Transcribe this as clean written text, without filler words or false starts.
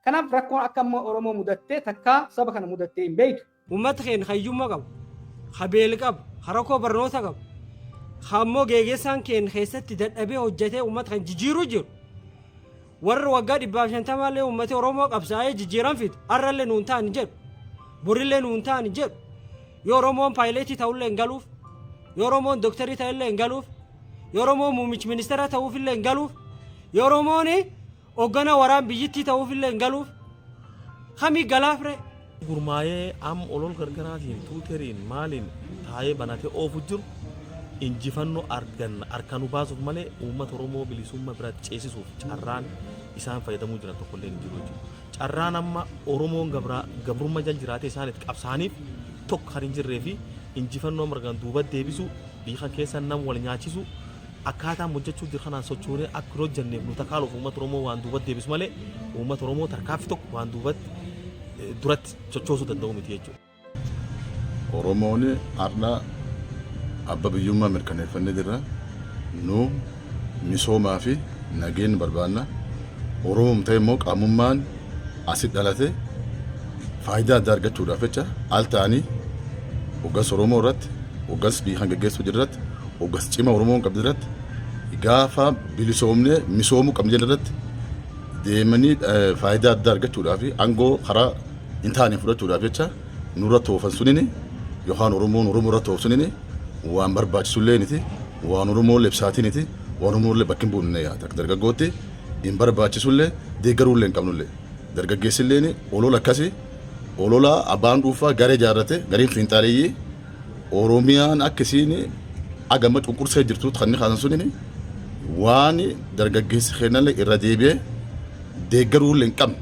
Kanaaf rakkoon akka amma Oromoo mudattee takkaa saba kana mudattee hin beektu. Uummata keenya hayyummaa qabu, ka beela qabu, ka rakkoo barnoota qabu, ka ammoo geegeessaan keenya keessatti dadhabee hojjetee uummata kan jijjiiruu jiru. Warra waggaa 150llee uummati Oromoo qabsaa'ee jijjiiran fidu har'allee nuun ta'an jedhu, borillee nuun ta'an jedhu. Yoo Oromoon paayileetii ta'ullee hin galuuf, yoo Oromoon dooktarii ta'ullee hin galuuf, yoo Oromoon muummichi ministeera ta'uufillee hin galuuf, yoo Oromoon hoogganaa waraan biyyittii ta'uufillee hin galuuf, kamii galaaf ree? Gurmaa'ee amma olol gargaraatiin tuuteriin maaliin taa'ee banatee oofu jiru injifannoo arganna harka nu baasuuf malee uummata Oromoo bilisummaa biratti ceesisuuf carraan isaan fayyadamuu jiran tokkollee hin jiru jechuudha. Carraan amma Oromoon gabrummaa jala jiraatee isaan itti qabsaaniif tokko kan hin jirree fi injifannoo margan duuba deebisuu, biyya keessa nam wal nyaachisu, akkaataan hojjechuu jiru kanaan sochoonee akka hin hojjenneef nu takaaluuf uummata Oromoo waan duuba deebisu malee uummata Oromoo tarkaanfii tokko waan duubatti duratti sochoosuu danda'u miti jechuudha. Oromoon har'a abba biyyummaa mirkaneeffannee jirra. Nu misoomaa fi nageenya barbaanna. Oromoon ta'e immoo qaamummaan asitti dhalate faayidaa addaa argachuudhaaf jecha al ta'anii hoggansa Oromoo irratti, hoggansa biyya kan geggeessuu jiru irratti, hoggansa cimaa Oromoon qabdu irratti, gaafa bilisoomnee misoomuu qabnu jedhan irratti deemanii faayidaa addaa argachuudhaaf, aangoo karaa hin taane fudhachuudhaaf jecha nurra toofan sunini yookaan Oromoon Oromoo irra toof sunini waan barbaachisullee miti, waan Oromoo lebsaatiniti, waan Oromoo illee bakki hin buunne yaada. Akka dargaggootti hin barbaachisullee, deeggaruullee hin qabnullee. Dargaggeessilleen olola akkasii, olola abbaan dhuunfaa garee ijaarrate, gareen fiinxaaleeyyii Oromiyaan akkasiin agama cunqursee jirtu kan inni kaasan sunini waan dargaggeessi keenyallee irra deebi'ee deeggaruullee hin qabne.